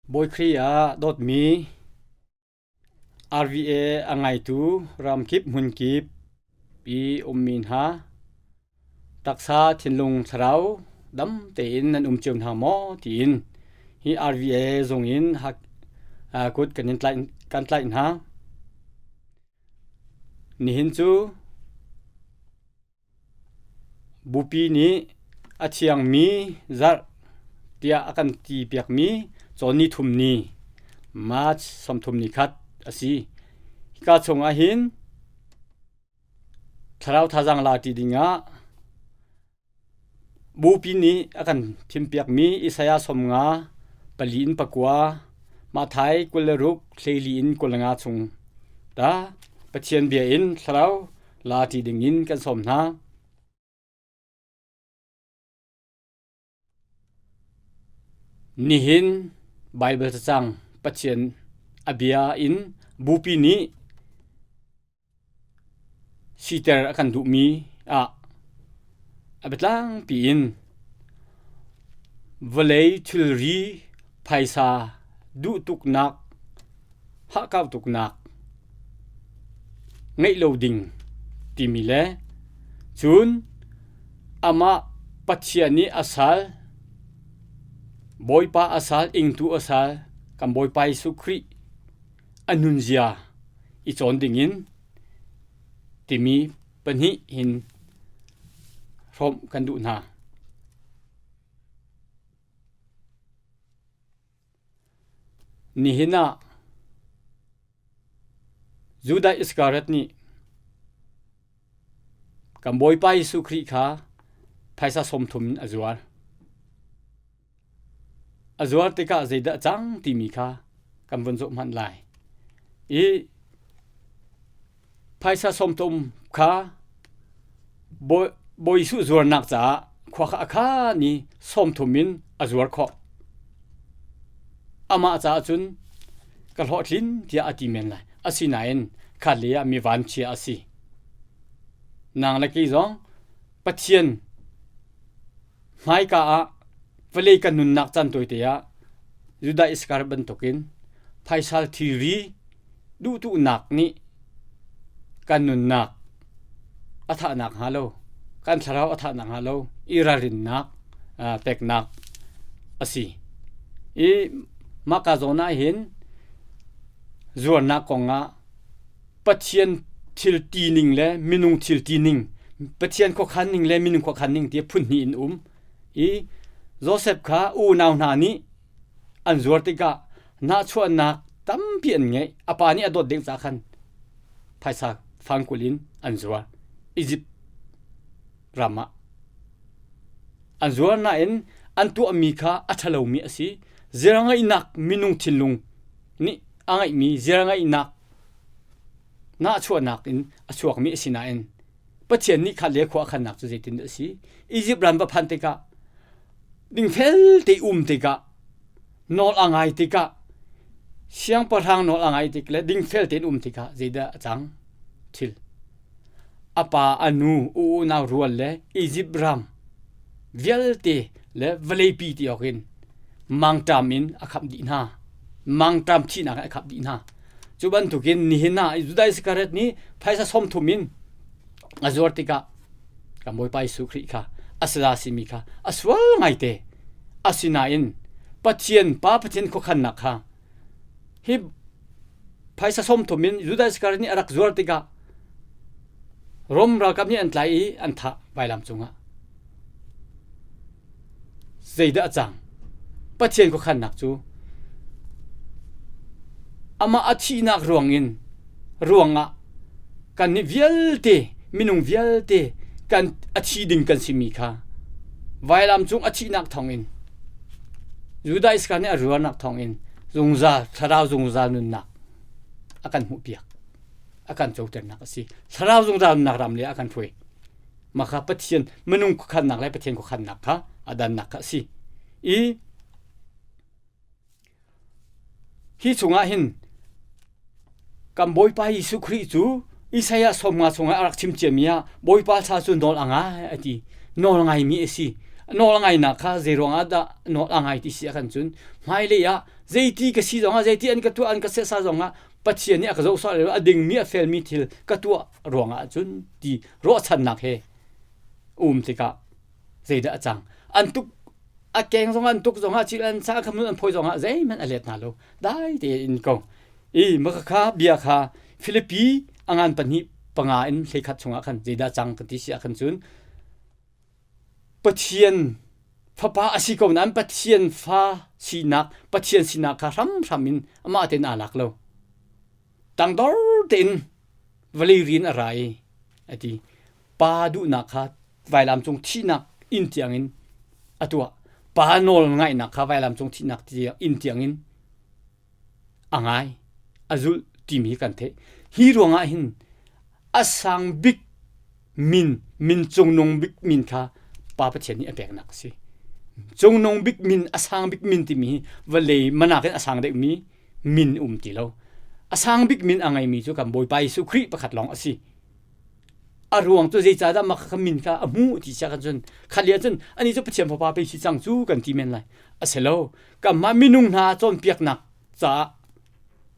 Bawi Khrih ah dawtmi RVA a ngaitu ramkip hmunkip i ummi hna taksa thinlung thlarau dam tein nan um cio hna maw tiin hi RVA zung in kut kan in tlaih kan tlaih hna. Nihin cu Bupi nih a thiangmi zarh tiah a kan ti piakmi cawn nithum ni March 31 a si. Hika chungah hin thlarau thazaang la ṭi dingah Bupi nih a kan thimpiakmi Isaiah 54 in 9, Matthai 26 hlei in 25 chung ta Pathian bia in thlarau la ṭi dingin kan sawm hna. Nihin Baibal cacang Pathian a bia in Bupi nih siter a kan duhmi ah a biatlangpi in vawlei thilri phaisa duh tuknak hahkau tuknak ngeih lo ding timi le cun amah Pathian nih a sal Bawipa a sal ingtu a sal kan Bawipa Jesuh Khrih a nunzia i cawn dingin timi pahnih hin hrawmh kan duh hna. Nihin ah Judah Iskariot nih kan Bawipa Jesuh Khrih kha phaisa 30 in a zuar. A zuar tikah zeidah a cang timi kha kan vun zoh hmanh lai. I phaisa 30 kha Bawi Jesuh zuarnak caah khua kha a khan i 30 in a zuar khawh. Amah caah cun ka hlawhtlin tiah a ti men lai. Asinain khat lei ah mi vanchia a si. Nang le kei zong Pathian hmaika ah vawlei kan nunnak caan tawite ah Judah Iskariot bantukin phaisal thilri duhtuhnak nih kan nunnak a thahnak hnga lo, kan thlarau a thahnak hnga lo i ralrinnak peknak a si. I mahka zawn ah hin zuarnak kongah Pathian thil tining le minung thil tining, Pathian khuakhan ning le minung khuakhan ning ti phun hnih in um. I Joseph kha unau hna nih an zuar tikah nahchuahnak tampi an ngeih. A pa nih a dawt ding ca khan phaisa fangkul in an zuar. Egypt ram ah an zuar nain an tuahmi kha a ṭhalomi a si. Ziarngeihnak minung thinlung nih a ngeihmi ziarngeihnak nahchuahnak in a chuakmi a si nain Pathian nih kha le khua a khannak cu zeitindah a si? Egypt ram va phan tikah dingfel te um tikah nawl a ngai tikah siangpahrang nawl a ngai tik le dingfel tein um tikah zeidah a cang? Thil. A pa a nu u unau rual le Egypt ram vialte le vawleipi ti awk in mangṭam in a khamh dih hna. Mangṭam thihnak in a khamh dih hna. Cu bantukin nihin ah Judah Iscariot nih phaisa 30 in a zuar tikah kan Bawipa Jesuh Khrih kha a sala simi kha a sual ngaite. Asinain Pathian Pa Pathian khuakhannak kha hi phaisa 30 in Judah Iscariot nih a rak zuar tikah Rom ralkap nih an tlai i an thah vailam cungah. Zeidah a cang? Pathian khuakhannak cu amah a thihnak ruangin ruangah kannih vialte minung vialte kan a thi ding kan simi kha vailam cung a thihnak thawngin Judah Iskar nih a ruahnak thawngin zungzal thlarau zungzal nunnak a kan hmuhpiak a kan coternak a si thlarau zungzal nunnak ram le a kan hruai mah kha Pathian minung khuakhannak le Pathian khuakhannak kha a dannak kha a si i hi chungah hin kan Bawipa Jesuh Khrih cu Isaiah 50 chungah a rak chim ciami ah Bawipa thla cu nawl a ngai a ti nawl ngaimi a si. Nawl a ngainak kha zei ruangah dah nawl a ngai ti si ahkhan cun hmailei ah zeiti ka si zongah zeiti an ka tuah an ka sehsa zongah Pathian nih a ka zoh sawh a dingmi a felmi thil ka tuah ruangah cun ti ruahchannak he um tikah zeidah a cang? An tuk a keng zongah an tuk zongah cil an sa khamun an phawi zongah zeihmanh a let hna lo. Dai tein ko. I maka kha bia kha Filipi a ngan pahnih panga in hleikhat chungah khan zeidah cang kan ti si ah khan cun Pathian fapa a si ko nain Pathian fa sinak Pathian sinak kha hramhram in amah tein aa lak lo. Tangdor tein vawlei rian a ra i a ti. Pa duhnak kha vailam cung thihnak inn tiangin a tuah. Pa nawl ngaihnak kha vailam cung thihnak inn tiangin a ngai, a zulh timi kan theih. Hi ruangah hin a sang bik min, min cungnung bik min kha Pa Pathian nih a peknak a si. Cungnung bik min, a sang bik min timi hi vawlei manak in a sang deuhmi min um ti lo. A sang bik min a ngeimi cu kan Bawipa Jesuh Khrih pakhat lawng a si. A ruang cu zeicahdah mah kha min kha a hmuh ti sia kan cun khat lio cun ani cu Pathian fapa pei si cang cu kan ti men lai. A si lo. Kanmah minung hna cawnpiaknak caah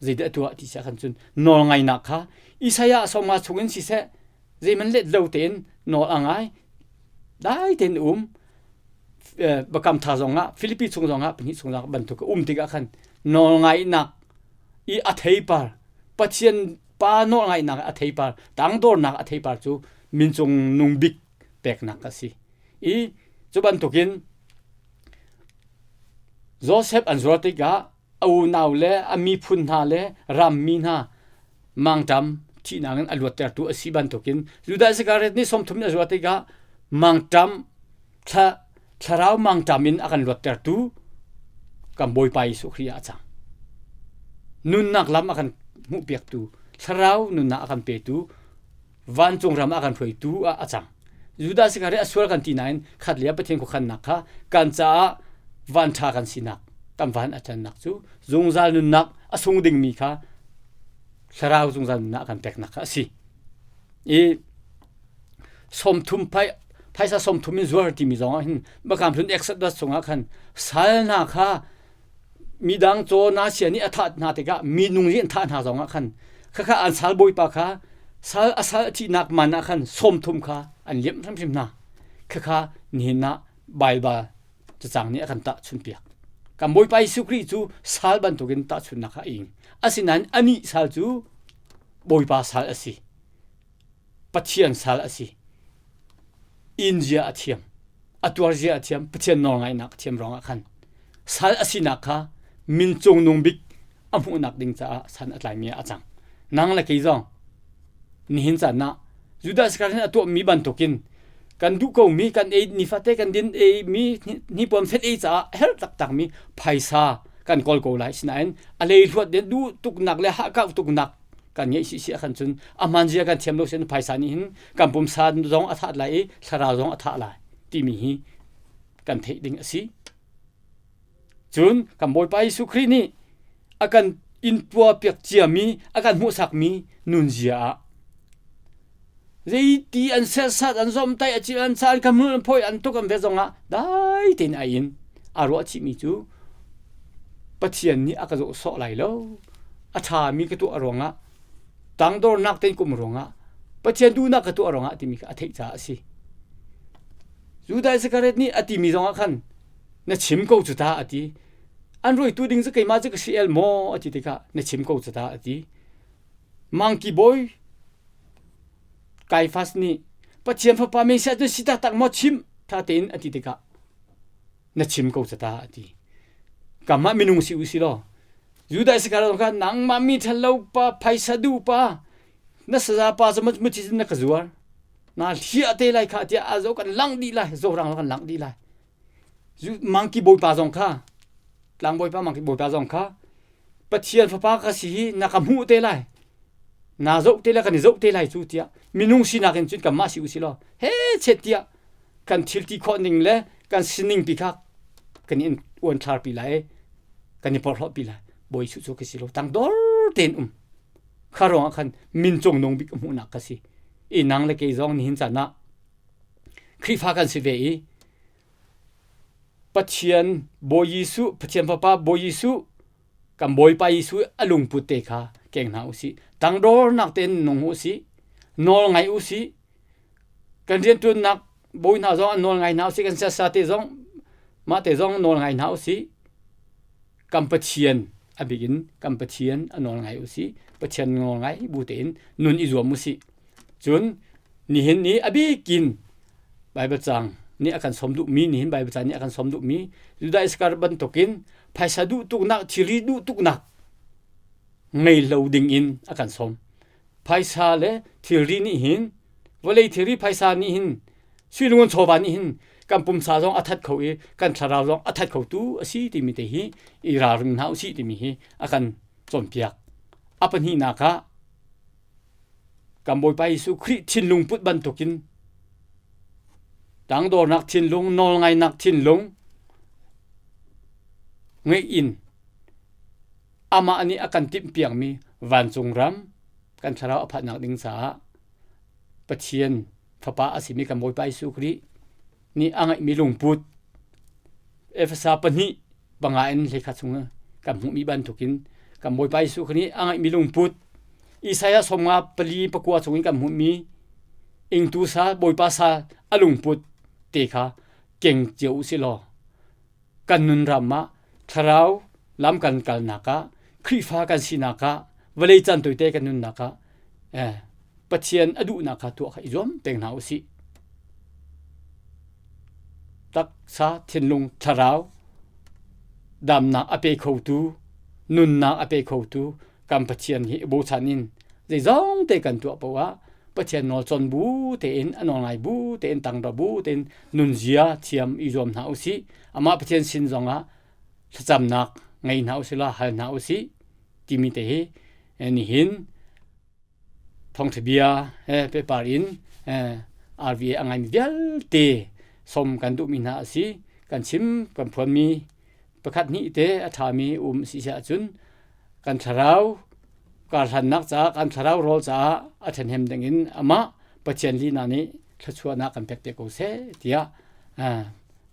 zeidah a tuah ti sia kan cun nawlngainak kha Isaiah sawmnga chungin siseh zeihmanh let lo tein nawl a ngai dai tein um bakam tha zongah Philippi chung zongah pahnih chung zongah bantuk um tikah khan nawlngaihnak i a theipar Pathian pa nawlngaihnak a theipar tangdornak a theipar cu min cung nung bik peknak a si i cu bantukin Joseph an zuar tikah a unau le a miphun hna le rammi hna mangṭam thihnak in a luattertu a si bantukin Judah Iscariot nih 30 in a zuar tikah mangṭam thla thlarau mangṭam in a kan luattertu kan Bawipa Jesuh Khrih ah a cang. Nunnak lam a kan hmuhpiaktu, thlarau nunnak a kan petu, vancung ram a kan hruaitu ah a cang. Judah Iscariot a sual kan ti nain khat lei ah Pathian khuakhannak kha kan caah van ṭha kan sinak, kan van a ṭannak cu zungzal nunnak a sung dingmi kha thlarau zungzal nunnak a kan peknak kha a si. I 30 phai phaisa 30 in zuar timi zong ah hin Bakam hlun Exodus chungah khan sal hna kha midang caw na sia nih a thah hna tikah minung nih an thah hna zongah khan khakha an sal bawipa kha sal a sal a thihnak man ah khan 30 kha an liamh hrimhrim hna. Khakha nihin ah Baibal cacang nih a kan tahchunpiak. Kan Bawipa Jesuh Khrih cu sal bantukin tahchunnak kha a ing. Asinain anih sal cu Bawipa sal a si. Pathian sal a si. Inn zia a thiam. A tuar zia a thiam. Pathian nawlngaihnak a thiam ruangah khan sal a sinak kha min cungnung bik a hmuhnak ding caah san a tlaimi ah a cang. Nang le kei zong nihin caan ah Judah Iscariot a tuahmi bantukin kan duh komi kan ei nifate kan din ei mi hnipuan fet ei caah herh taktakmi phaisa kan kawl ko lai sinain a leihluat de duh tuknak le hahkau tuknak kan ngeih si si khan cun a hman zia kan thiam lo sin phaisa nih hin kan pumsa zong a that lai i thlarau zong a thah lai timi hi kan theih ding a si. Cun kan Bawipa Jesuh Khrih nih a kan intua piak ciami a kan hmuhsakmi nunzia ah zeiti an serhsat an zomhtaih a cil an sa an kan hmul an phawi an tuk an ve zongah dai tein a in a ruah chihmi cu Pathian nih a ka zoh sawh lai lo a ṭhami ka tuah ruangah tangdornak tein kum ruangah Pathian duhnak ka tuah ruangah timi kha a theih caah a si. Judah Iscariot nih a timi zongah khan na chim ko cu ta a ti. An ruaitu ding cu keimah cu ka si el maw a ti tikah na chim ko cu ta a ti. Mangki bawi Kaifas nih Pathian fapa Messiah cu si taktak maw chim tha tein a ti tikah na chim ko ca ta a ti. Kamah minung si u si law Judah Iscariot kha nangmah mi ṭhalo pa phaisa duh pa na saza pa cu muci na ka zuar na hliah te lai kha tiah a zo kan lang dih lai zorang kan lang dih lai mangki bawipa zong kha tlang bawipa mangki bawipa zong kha Pathian fapa ka si hi na ka hmuh te lai na zoh te lai kan i zoh te lai cu tiah minung sinak in cun kanmah si u si law he chet tiah kan thil ti khawh ning le kan sining pi kha kan in uan thlar pi lai kan i porhlawh pi lai bawi Jesuh cu ka si lo tang dor tein um kha ruangah khan min cung nung bik hmuhnak ka si i nang le kei zong nihin caan ah Khrihfa kan si ve i. Pathian Bawi Jesuh, Pathian Fapa Bawi Jesuh, kan Bawipa Jesuh a lungput te kha keng hna usih. Tangdornak tein nung usih. Nawl ngai usih. Kan rianṭuannak bawi hna zong an nawl ngai hna usih. Kan siasa te zong mah te zong nawl ngai hna usih. Kan Pathian a bik in kan Pathian a nawl ngai usih. Pathian nawl ngai bu tein nun i zuam usih. Cun nihin ni a bikin Baibal caang nih a kan sawm duhmi nihin Baibal caang nih a kan sawm duhmi Judah Iskariot bantukin phaisa duh tuknak thilri duh tuknak ngei lo ding in a kan sawm. Phaisa le thilri nih hin vawlei thilri phaisa nih hin suilungun chawva nih hin kan pumsa zong a that kho i kan thlarau zong a that kho tu a si timi te hi i ralring hna usih timi hi a kan cawnpiak. A pahnihnak ah Kan Bawipa Jesuh Khrih thinlung put bantukin tangdornak thinlung, nawlngainak thinlung ngeih in amah nih a kan timhpiakmi vancung ram kan thlarau a phanhnak ding caah Pathian Fapa a simi kan Bawipa Jesuh Khrih nih a ngeihmi lungput Efesa pahnih panga in hlei khat chung kan hmuhmi bantukin kan Bawipa Jesuh Khrih nih a ngeihmi lungput Isaiah sawmnga pali pakua chung in kan hmuhmi ingtu sal Bawipa sal a lungput te kha keng cio usih law kan nun ram ah thlarau lam kan kalnak ah Khrihfa kan sinak ah vawlei caan toite kan nunnak ah eh, Pathian a duhnak kha tuah kha i zuam peng hna usih. Taksa, thinlung, thlarau damnak a pe khotu, nunnak a pe khotu kan Pathian hi i bochan in zeizong te kan tuah paoh ah Pathian nawl cawn bu tein a nawl ngai bu tein tangdor bu tein nunzia thiam i zuam hna usih. Amah Pathian sin zongah thlacamnak ngei hna usih law hal hna usih timi te hi nihin Thawngṭha bia he pehpar in RVA a ngaimi vialte sawm kan duhmi hna a si. Kan chim kan phuanmi pakhat hnih te a ṭhami um si si ahcun kan thlarau karhlannak caah kan thlarau rawl caah a ṭhahnem dingin amah Pathian lihna nih thluachuahnak kan pek te ko seh tiah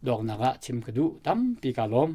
dawknak ah chim ka duh. Tampi kaa lawm.